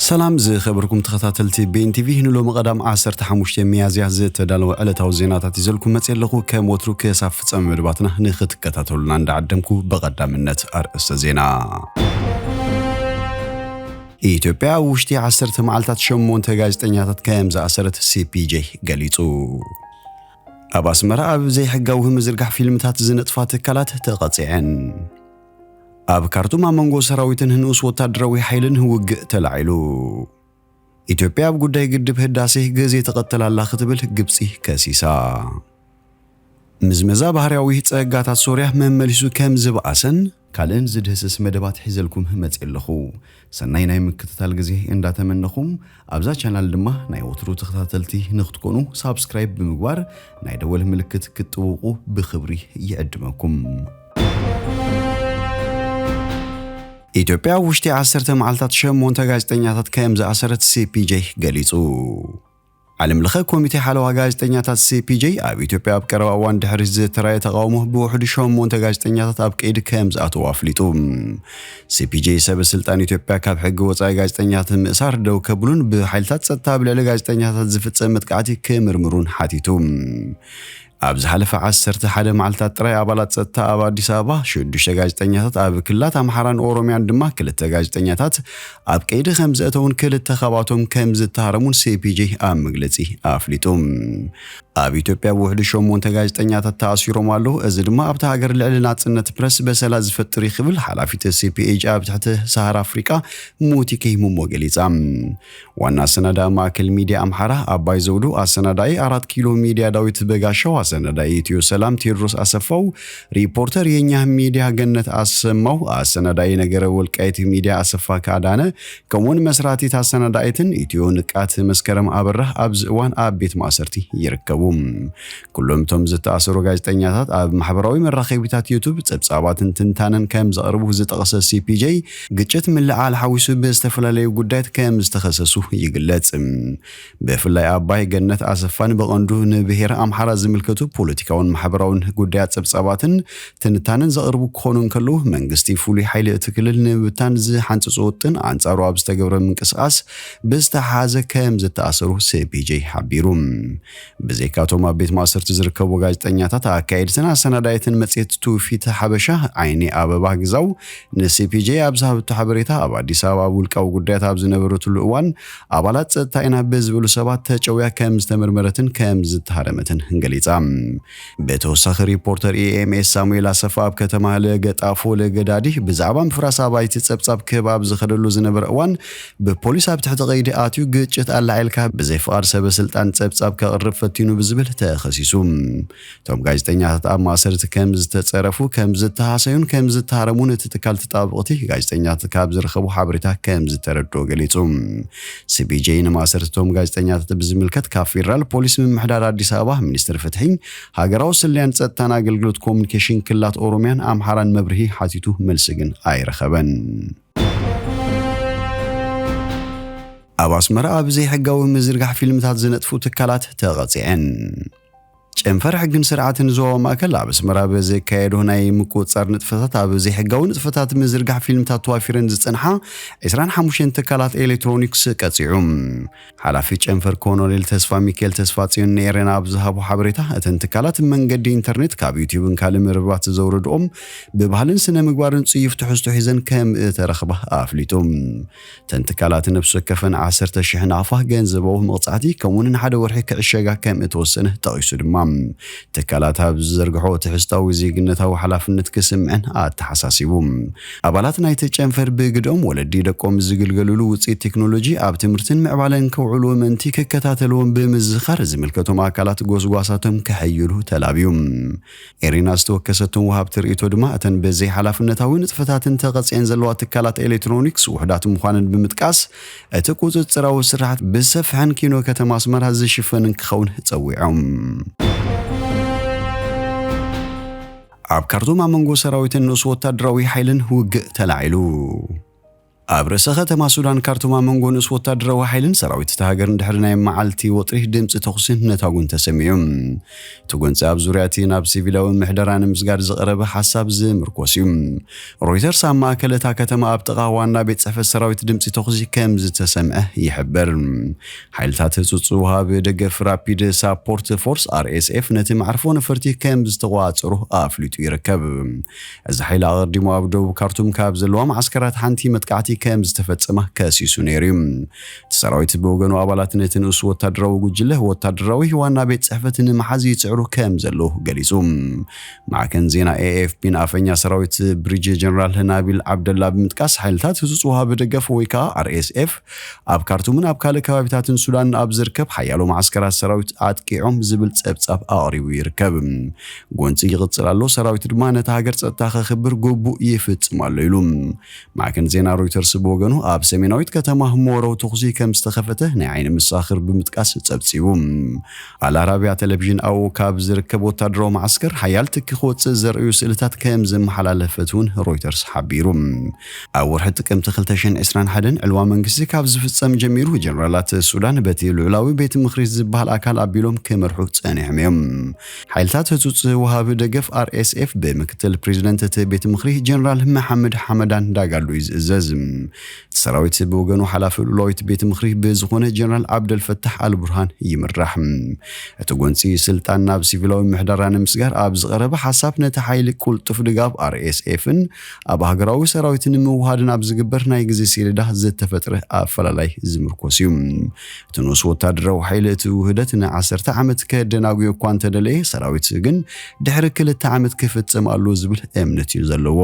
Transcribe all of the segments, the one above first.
ሰላም ዝኸበርኩም ተኸታተልቲ ቤን ቲቪ፣ ንሎሚ ቀዳም ዓሰርተ ሓሙሽተ ሚያዝያ ዝተዳለወ ዕለታዊ ዜናታት ይዘልኩም መጽየ ኣለኹ። ከም ወትሩ ክሳብ ፍጻመ መደባትና ንኽትከታተሉና እንዳዓደምኩ፣ ብቐዳምነት ኣርእስተ ዜና። ኢትዮጵያ ኣብ ውሽጢ ዓሰርተ መዓልታት ሸሞንተ ጋዜጠኛታት ከም ዝኣሰረት ሲ ፒ ጄ ገሊጹ። ኣብ ኣስመራ ኣብ ዘይሕጋዊ ምዝርጋሕ ፊልምታት ዝነጥፋ ትካላት ተቐጺዐን። ኣብ ካርቱም ኣብ መንጎ ሰራዊትን ንኡስ ወታደራዊ ሓይልን ውግእ ተላዒሉ። ኢትዮጵያ ኣብ ጉዳይ ግድብ ህዳሴ ግዜ ትቐትል ኣላ ክትብል ግብጺ ከሲሳ። ምዝመዛ ባህርያዊ ጸጋታት ሶርያ መመሊሱ ከም ዝበኣሰን ካልእን ዝድህስስ መደባት ሒዘልኩም መጽየ ኣለኹ። ሰናይ ናይ ምክትታል ግዜ እንዳተመነኹም፣ ኣብዛ ቻናል ድማ ናይ ወትሩ ተኸታተልቲ ንክትኮኑ ሳብስክራይብ ብምግባር ናይ ደወል ምልክት ክትጥውቑ ብኽብሪ ይዕድመኩም። ኢትዮጵያ ኣብ ውሽጢ ዓሰርተ መዓልታት ሸሞንተ ጋዜጠኛታት ከም ዝኣሰረት ሲ ፒ ጄ ገሊጹ። ዓለም ለኸ ኮሚቴ ሓለዋ ጋዜጠኛታት ሲ ፒ ጄ ኣብ ኢትዮጵያ ኣብ ቀረባ እዋን ድሕሪ ዝተራየ ተቓውሞ ብውሕዱ ሸሞንተ ጋዜጠኛታት ኣብ ቀይዲ ከም ዝኣተዉ ኣፍሊጡ። ሲ ፒ ጄ ሰበ ስልጣን ኢትዮጵያ ካብ ሕጊ ወጻኢ ጋዜጠኛታት ምእሳር ደው ከብሉን ብሓይልታት ጸጥታ ኣብ ልዕሊ ጋዜጠኛታት ዝፍጸም መጥቃዕቲ ክምርምሩን ሓቲቱ። ኣብ ዝሓለፈ ዓሰርተ ሓደ መዓልታት ጥራይ ኣባላት ጸጥታ ኣብ ኣዲስ ኣበባ ሽዱሽተ ጋዜጠኛታት፣ ኣብ ክልላት ኣምሓራን ኦሮምያን ድማ ክልተ ጋዜጠኛታት ኣብ ቀይዲ ከም ዘእተውን ክልተ ካብኣቶም ከም ዝተሃረሙን ሲ ፒ ጄ ኣብ መግለጺ ኣፍሊጡ። ኣብ ኢትዮጵያ ብውሕዱ ሸሞንተ ጋዜጠኛታት ተኣሲሮም ኣለዉ። እዚ ድማ ኣብታ ሃገር ልዕሊ ናጽነት ፕረስ በሰላ ዝፈጥር እዩ ክብል ሓላፊት ሲ ፒ ጄ ኣብ ትሕቲ ሰሃራ ኣፍሪቃ ሙቲኬ ሙሞ ገሊጻ። ዋና ኣሰናዳኢ ማእከል ሚድያ ኣምሓራ ኣባይ ዘውዱ፣ ኣሰናዳኢ ኣራት ኪሎ ሚድያ ዳዊት በጋሻው፣ ኣሰናዳኢ ኢትዮ ሰላም ቴዎድሮስ ኣሰፋው፣ ሪፖርተር የኛ ሚድያ ገነት ኣሰማው፣ ኣሰናዳኢ ነገረ ወልቃይት ሚድያ ኣሰፋ ካዳነ፣ ከምኡውን መስራቲት ኣሰናዳኢትን ኢትዮ ንቃት መስከረም ኣበራ ኣብዚ እዋን ኣብ ቤት ማእሰርቲ ይርከቡ። ኩሎም እቶም ዝተኣሰሩ ጋዜጠኛታት ኣብ ማሕበራዊ መራኸቢታት ዩቱብ ጸብጻባትን ትንታነን ከም ዘቕርቡ ዝጠቐሰ ሲ ፒ ጄ፣ ግጭት ምልዓል ሓዊሱ ብዝተፈላለዩ ጉዳያት ከም ዝተኸሰሱ ይግለጽ። ብፍላይ ኣባይ ገነት ኣሰፋን ብቐንዱ ንብሄር ኣምሓራ ዝምልከቱ ፖለቲካውን ማሕበራውን ጉዳያት ጸብጻባትን ትንታነን ዘቕርቡ ክኾኑ እንከለዉ፣ መንግስቲ ፍሉይ ሓይሊ እቲ ክልል ንምብታን ዝሓንጽጹ ውጥን ኣንጻሩ ኣብ ዝተገብረ ምንቅስቓስ ብዝተሓሓዘ ከም ዝተኣሰሩ ሲ ፒ ጄ ሓቢሩ። ብዘይካቶም ኣብ ቤት ማእሰርቲ ዝርከቡ ጋዜጠኛታት፣ ኣካየድትን ኣሰናዳይትን መጽሔት ትውፊት ሓበሻ፣ ዓይኒ ኣበባ ግዛው፣ ን ሲ ፒ ጄ ኣብ ዝሃበቶ ሓበሬታ፣ ኣብ ኣዲስ ኣበባ ኣብ ውልቃዊ ጉዳያት ኣብ ዝነበረትሉ እዋን ኣባላት ጸጥታ ኢና ብዝብሉ ሰባት ተጨውያ ከም ዝተመርመረትን ከም ዝተሃረመትን ገሊጻ። ብተወሳኺ ሪፖርተር ኢ ኤም ኤስ ሳሙኤል ኣሰፋ ኣብ ከተማ ለገጣፎ ለገዳዲ ብዛዕባ ምፍራስ ኣባይቲ ጸብጻብ ክህብ ኣብ ዝኸደሉ ዝነበረ እዋን ብፖሊስ ኣብ ትሕቲ ቀይዲ ኣትዩ ግጭት ኣላዒልካ ብዘይ ፍቓድ ሰበ ስልጣን ጸብጻብ ከቕርብ ፈቲኑ ብዝብል ተኸሲሱ። እቶም ጋዜጠኛታት ኣብ ማእሰርቲ ከም ዝተጸረፉ፣ ከም ዝተሃሰዩን ከም ዝተሃረሙን እቲ ትካል ተጣበቕቲ ጋዜጠኛታት ካብ ዝረኸቡ ሓበሬታ ከም ዝተረድኦ ገሊጹ። ሲ ፒ ጄ ንማእሰርቲ እቶም ጋዜጠኛታት ብዝምልከት ካብ ፌደራል ፖሊስ ምምሕዳር ኣዲስ ኣበባ፣ ሚኒስትሪ ፍትሒ፣ ሃገራዊ ስለያን ጸጥታን ኣገልግሎት ኮሙኒኬሽን ክልላት ኦሮምያን ኣምሓራን መብርሂ ሓቲቱ መልሲ ግን ኣይረኸበን። ኣብ ኣስመራ ኣብ ዘይሕጋዊ ምዝርጋሕ ፊልምታት ዝነጥፉ ትካላት ተቐጺዐን። ጨንፈር ሕግን ስርዓትን ዞባ ማእከል ኣብ ኣስመራ ብዘካየዶ ናይ ምቁጽጻር ንጥፈታት፣ ኣብ ዘይሕጋዊ ንጥፈታት ምዝርጋሕ ፊልምታት ተዋፊረን ዝጸንሓ ዕስራን ሓሙሽተን ትካላት ኤሌክትሮኒክስ ቀጺዑ። ሓላፊ ጨንፈር ኮሎኔል ተስፋ ሚካኤል ተስፋጽዮን ንኤረና ኣብ ዝሃቦ ሓበሬታ፣ እተን ትካላት መንገዲ ኢንተርኔት ካብ ዩትዩብን ካልእ መርበባት ዘውረድኦም ብባህልን ስነ ምግባርን ጽዩፍ ትሕዝቶ ሒዘን ከም እተረኽባ ኣፍሊጡ። እተን ትካላት ነፍሲ ወከፈን ዓሰርተ ሽሕ ናቕፋ ገንዘባዊ መቕጻዕቲ ከምኡውን ንሓደ ወርሒ ክዕሸጋ ከም እተወሰነ ጠቒሱ ድማ፣ ትካላት ኣብ ዝዘርግሖ ትሕዝታዊ ዜግነታዊ ሓላፍነት ክስምዐን ኣተሓሳሲቡ። ኣባላት ናይቲ ጨንፈር ብግድኦም ወለዲ ደቆም ዝግልገሉሉ ውፅኢት ቴክኖሎጂ ኣብ ትምህርትን ምዕባለን ከውዕልዎ ምእንቲ ክከታተልዎም ብምዝኻር፣ ዝምልከቶም ኣካላት ጎስጓሳቶም ከሐይሉ ተላብዩ። ኤሪና ዝተወከሰቶም ወሃብቲ ርእይቶ ድማ፣ እተን ብዘይሓላፍነታዊ ንጥፈታትን ተቐጽየን ዘለዋ ትካላት ኤሌክትሮኒክስ ውሑዳት ምዃነን ብምጥቃስ፣ እቲ ቁጽጽራዊ ስርሓት ብሰፍሐን ኪኖ ከተማ ኣስመራ ዝሽፈንን ክኸውን ጸዊዖም። ኣብ ካርቱም ኣብ መንጎ ሰራዊትን ንኡስ ወታደራዊ ሓይልን ውግእ ተላዒሉ። ኣብ ርእሰ ከተማ ሱዳን ካርቱም ኣብ መንጎ ንኡስ ወታደራዊ ሓይልን ሰራዊት እታ ሃገርን ድሕሪ ናይ መዓልቲ ወጥሪ ድምፂ ተኹስን ነታጉን ተሰሚዑ። እቲ ጎንፂ ኣብ ዙርያ እቲ ናብ ሲቪላዊ ምሕደራ ንምስጋር ዝቐረበ ሓሳብ ዝምርኮስ እዩ። ሮይተርስ ኣብ ማእከል እታ ከተማ ኣብ ጥቓ ዋና ቤት ጽሕፈት ሰራዊት ድምፂ ተኹሲ ከም ዝተሰምዐ ይሕብር። ሓይልታት ህጹጽ ወሃቢ ደገፍ ራፒድ ሳፖርት ፎርስ፣ ኣር ኤስ ኤፍ፣ ነቲ መዓርፎ ነፈርቲ ከም ዝተቆጻጸሩ ኣፍሊጡ ይርከብ። እዚ ሓይሊ ኣቐዲሙ ኣብ ደቡብ ካርቱም ካብ ዘለዋ መዓስከራት ሓንቲ መጥቃዕቲ ከም ዝተፈጸማ ከሲሱ ነይሩ እዩ። እቲ ሰራዊት ብወገኑ ኣባላት ነቲ ንኡስ ወታደራዊ ጉጅለ ወታደራዊ ዋና ቤት ጽሕፈት ንምሓዝ ይጽዕሩ ከም ዘለዉ ገሊጹ። ማዕከን ዜና ኤ ኤፍ ፒ ንኣፈኛ ሰራዊት ብሪጅ ጀነራል ናቢል ዓብደላ ብምጥቃስ ሓይልታት ህጹጽ ወሃቢ ደገፍ ወይ ከዓ ኣር ኤስ ኤፍ ኣብ ካርቱምን ኣብ ካልእ ከባቢታትን ሱዳን ኣብ ዝርከብ ሓያሎ መዓስከራት ሰራዊት ኣጥቂዖም ዝብል ጸብጻብ ኣቕሪቡ ይርከብ። ጎንፂ ይቕጽል ኣሎ፣ ሰራዊት ድማ ነታ ሃገር ጸጥታ ከኽብር ግቡእ ይፍጽም ኣሎ ኢሉ። ማዕከን ዜና ሮይተርስ ብወገኑ ኣብ ሰሜናዊት ከተማ ሞረው ተኹሲ ከም ዝተኸፈተ ናይ ዓይኒ መሳኽር ብምጥቃስ ጸብጺቡ። ኣልኣራቢያ ቴሌቪዥን ኣብኡ ካብ ዝርከብ ወታደራዊ መዓስከር ሓያል ትኪ ክወጽእ ዘርእዩ ስእልታት ከም ዘመሓላለፈት እውን ሮይተርስ ሓቢሩ። ኣብ ወርሒ ጥቅምቲ ክልተ ሽሕን ዕስራን ሓደን ዕልዋ መንግስቲ ካብ ዝፍጸም ጀሚሩ ጀነራላት ሱዳን በቲ ልዑላዊ ቤት ምኽሪ ዝበሃል ኣካል ኣቢሎም ክመርሑ ጸኒሖም እዮም። ሓይልታት ህጹጽ ወሃቢ ደገፍ ኣር ኤስ ኤፍ ብምክትል ፕሬዚደንት እቲ ቤት ምኽሪ ጀነራል መሓመድ ሓመዳን ዳጋሎ እዩ ዝእዘዝ። እቲ ሰራዊት ብወገኑ ሓላፊ ልኡላዊት ቤት ምኽሪ ብዝኾነ ጀነራል ዓብደልፈታሕ ኣልቡርሃን ይምራሕ። እቲ ጎንፂ ስልጣን ናብ ሲቪላዊ ምሕደራ ንምስጋር ኣብ ዝቐረበ ሓሳብ ነቲ ሓይሊ ቁልጡፍ ድጋፍ ኣር ኤስ ኤፍን ኣብ ሃገራዊ ሰራዊት ንምውሃድን ኣብ ዝግበር ናይ ግዜ ሰሌዳ ዝተፈጥረ ኣፈላላይ ዝምርኮስ እዩ። እቲ ንኡስ ወታደራዊ ሓይሊ እቲ ውህደት ንዓሰርተ ዓመት ከደናጉዮ እኳ እንተደለየ፣ ሰራዊት ግን ድሕሪ ክልተ ዓመት ክፍጸም ኣሎ ዝብል እምነት እዩ ዘለዎ።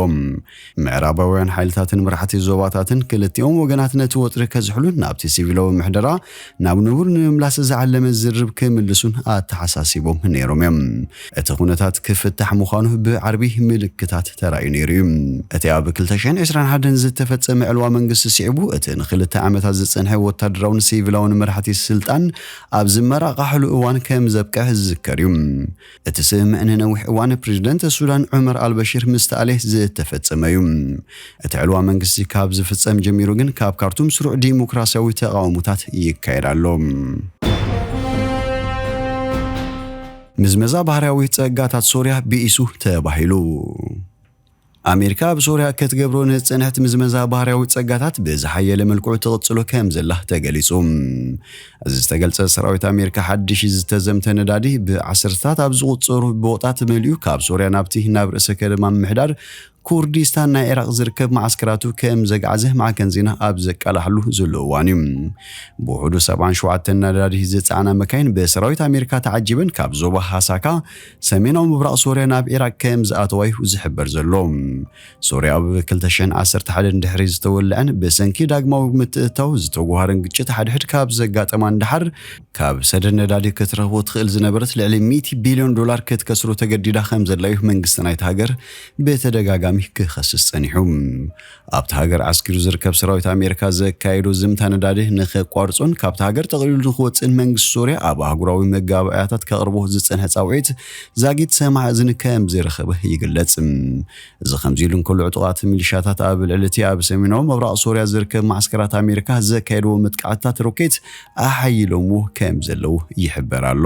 ምዕራባውያን ሓይልታትን መራሕቲ ዞባታትን ክልቲኦም ወገናት ነቲ ወጥሪ ከዝሕሉን ናብቲ ሲቪላዊ ምሕደራ ናብ ንቡር ንምምላስ ዝዓለመ ዝርርብ ክምልሱን ኣተሓሳሲቦም ነይሮም እዮም። እቲ ኩነታት ክፍታሕ ምዃኑ ብዓርቢ ምልክታት ተራእዩ ነይሩ እዩ። እቲ ኣብ ክልተ ሽሕን ዕስራን ሓደን ዝተፈጸመ ዕልዋ መንግስቲ ስዒቡ፣ እቲ ንክልተ ዓመታት ዝጸንሐ ወታደራውን ሲቪላውን መራሕቲ ስልጣን ኣብ ዝመራቓሕሉ እዋን ከም ዘብቅዕ ዝዝከር እዩ። እቲ ስምምዕ ንነዊሕ እዋን ፕሬዚደንት ሱዳን ዑመር ኣልበሽር ምስ ተኣለ ዝተፈጸመ እዩ። እቲ ዕልዋ መንግስቲ ካብ ዝፍጸም ጀሚሩ ግን ካብ ካርቱም ስሩዕ ዲሞክራሲያዊ ተቓውሞታት ይካየድ ኣሎ። ምዝመዛ ባህርያዊ ጸጋታት ሶርያ ብኢሱ ተባሂሉ። ኣሜሪካ ኣብ ሶርያ ክትገብሮ ንዝጸንሐት ምዝመዛ ባህርያዊ ጸጋታት ብዝሓየለ መልክዑ ትቕጽሎ ከም ዘላ ተገሊጹ። እዚ ዝተገልጸ ሰራዊት ኣሜሪካ ሓድሽ ዝተዘምተ ነዳዲ ብዓሰርታት ኣብ ዝቑጸሩ ቦጣት መሊኡ ካብ ሶርያ ናብቲ ናብ ርእሰ ከተማ ምሕዳር ኩርዲስታን ናይ ኢራቕ ዝርከብ መዓስከራቱ ከም ዘግዓዘ ማዕከን ዜና ኣብ ዘቃላሕሉ ዘሎ እዋን እዩ። ብውሕዱ ሰብዓን ሸውዓተን ነዳዲ ዝጸዓና መካይን ብሰራዊት ኣሜሪካ ተዓጂበን ካብ ዞባ ሃሳካ ሰሜናዊ ምብራቕ ሶርያ ናብ ኢራቕ ከም ዝኣተዋ እዩ ዝሕበር ዘሎ። ሶርያ ኣብ ክልተ ሽሕን ዓሰርተ ሓደን ድሕሪ ዝተወልዐን ብሰንኪ ዳግማዊ ምትእትታው ዝተጓሃረን ግጭት ሓድሕድ ካብ ዘጋጠማ ንደሓር ካብ ሰደድ ነዳዲ ክትረኽቦ ትኽእል ዝነበረት ልዕሊ ሚእቲ ቢልዮን ዶላር ክትከስሮ ተገዲዳ ከም ዘላ እዩ መንግስቲ ናይቲ ሃገር ብተደጋጋሚ ክኸስስ ጸኒሑ። ኣብቲ ሃገር ዓስኪሩ ዝርከብ ሰራዊት ኣሜሪካ ዘካየዶ ዝምታ ነዳዲ ንኸቋርጾን ካብቲ ሃገር ጠቕሊሉ ንኽወጽእን መንግስቲ ሶርያ ኣብ ኣህጉራዊ መጋባእያታት ከቕርቦ ዝጸንሐ ጻውዒት ዛጊት ሰማዕ እዝኒ ከም ዘይረኸበ ይግለጽ። እዚ ከምዚ ኢሉ እንከሎ፣ ዕጡቓት ሚሊሻታት ኣብ ልዕሊ እቲ ኣብ ሰሜናዊ ምብራቕ ሶርያ ዝርከብ ማዕስከራት ኣሜሪካ ዘካየድዎ መጥቃዕትታት ሮኬት ኣሓይሎምዎ ከም ዘለዉ ይሕበር ኣሎ።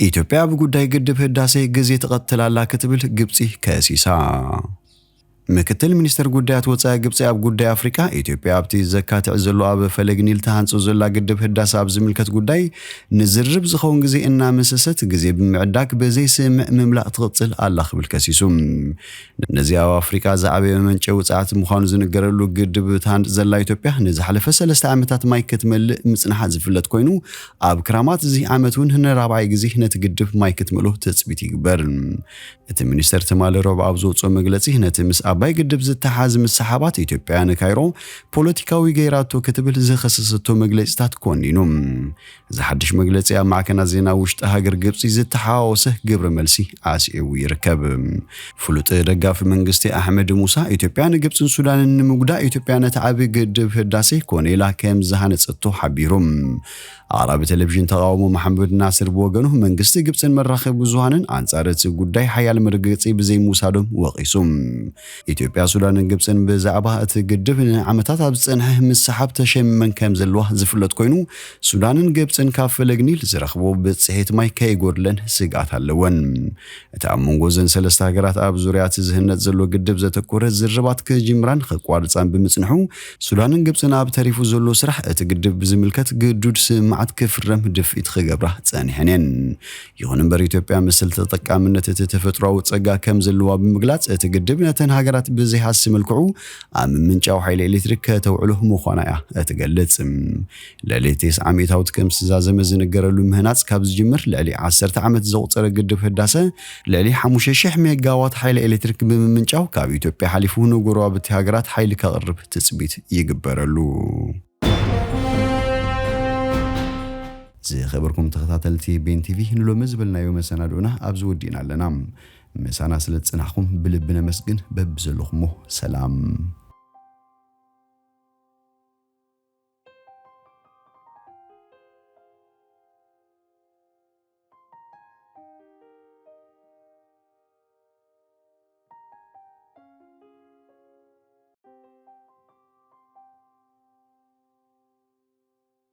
ኢትዮጵያ ኣብ ጉዳይ ግድብ ህዳሴ ግዜ ትቐትል ኣላ ክትብል ግብጺ ከሲሳ። ምክትል ሚኒስተር ጉዳያት ወጻኢ ግብጺ ኣብ ጉዳይ ኣፍሪቃ፣ ኢትዮጵያ ኣብቲ ዘካትዕ ዘሎ ኣብ ፈለግ ኒል ተሃንጾ ዘላ ግድብ ህዳሰ ኣብ ዝምልከት ጉዳይ ንዝርርብ ዝኸውን ግዜ እናመሰሰት ግዜ ብምዕዳግ ብዘይስምዕ ምምላእ ትቕጽል ኣላ ክብል ከሲሱ። ነዚ ኣብ ኣፍሪቃ ዝዓበየ መመንጨዊ ጸዓት ምዃኑ ዝንገረሉ ግድብ ትሃንጽ ዘላ ኢትዮጵያ ንዝሓለፈ ሰለስተ ዓመታት ማይ ክትመልእ ምጽንሓ ዝፍለጥ ኮይኑ፣ ኣብ ክራማት እዚ ዓመት እውን ንራብዓይ ግዜ ነቲ ግድብ ማይ ክትመልኦ ትጽቢት ይግበር። እቲ ሚኒስተር ትማሊ ረቡዕ ኣብ ዘውፅኦ መግለፂ፣ ነቲ ምስ ኣባይ ግድብ ዝተሓዝ ምስሓባት ኢትዮጵያ ንካይሮ ፖለቲካዊ ገይራቶ ክትብል ዝኸሰሰቶ መግለፂታት ኮኒኑ። እዚ ሓድሽ መግለፂ ኣብ ማዕከናት ዜና ውሽጢ ሃገር ግብፂ ዝተሓዋወሰ ግብረ መልሲ ኣስዒቡ ይርከብ። ፍሉጥ ደጋፊ መንግስቲ ኣሕመድ ሙሳ፣ ኢትዮጵያ ንግብፅን ሱዳንን ንምጉዳእ ኢትዮጵያ ነቲ ዓቢ ግድብ ህዳሴ ኮነ ኢላ ከም ዝሃነፀቶ ሓቢሩ። ኣቕራቢ ቴሌቪዥን ተቓውሞ መሓመድ ናስር ብወገኑ፣ መንግስቲ ግብጽን መራኸቢ ብዙሃንን ኣንጻር እቲ ጉዳይ ሓያል መርገጺ ብዘይምውሳዶም ወቒሱ። ኢትዮጵያ፣ ሱዳንን ግብፅን ብዛዕባ እቲ ግድብ ንዓመታት ኣብ ዝፀንሐ ምስሓብ ተሸሚመን ከም ዘለዋ ዝፍለጥ ኮይኑ፣ ሱዳንን ግብፅን ካብ ፈለግ ኒል ዝረኽቦ ብፅሒት ማይ ከይጎድለን ስግኣት ኣለወን። እቲ ኣብ መንጎ እዘን ሰለስተ ሃገራት ኣብ ዙርያ እቲ ዝህነፅ ዘሎ ግድብ ዘተኮረ ዝርርባት ክጅምራን ክቋርፃን ብምፅንሑ፣ ሱዳንን ግብፅን ኣብ ተሪፉ ዘሎ ስራሕ እቲ ግድብ ብዝምልከት ግዱድ ስምምዓት ክፍረም ድፍኢት ክገብራ ፀኒሐን እየን። ይኹን እምበር፣ ኢትዮጵያ መሰል ተጠቃምነት እቲ ተፈጥሮኣዊ ጸጋ ከም ዘለዋ ብምግላጽ፣ እቲ ግድብ ነተን ሃገራት ብዘይሃሲ መልክዑ ኣብ ምምንጫው ሓይሊ ኤሌክትሪክ ከተውዕሎ ምዃና እያ እትገልጽ። ልዕሊ ተስዓ ሚእታዊት ከም ዝተዛዘመ ዝንገረሉ ምህናጽ ካብ ዝጅምር ልዕሊ ዓሰርተ ዓመት ዘቑጸረ ግድብ ህዳሰ፣ ልዕሊ ሓሙሽተ ሽሕ ሜጋዋት ሓይሊ ኤሌክትሪክ ብምምንጫው፣ ካብ ኢትዮጵያ ሓሊፉ ንጎረባብቲ ሃገራት ሓይሊ ከቕርብ ትጽቢት ይግበረሉ። ዝኸበርኩም ተኸታተልቲ ቤን ቲቪ፣ ንሎሚ ዝበልናዮ መሰናድኦና ኣብዚ ወዲእና ኣለና። ምሳና ስለ ዝጸናሕኩም ብልቢ ነመስግን። በብዘለኹሞ ሰላም።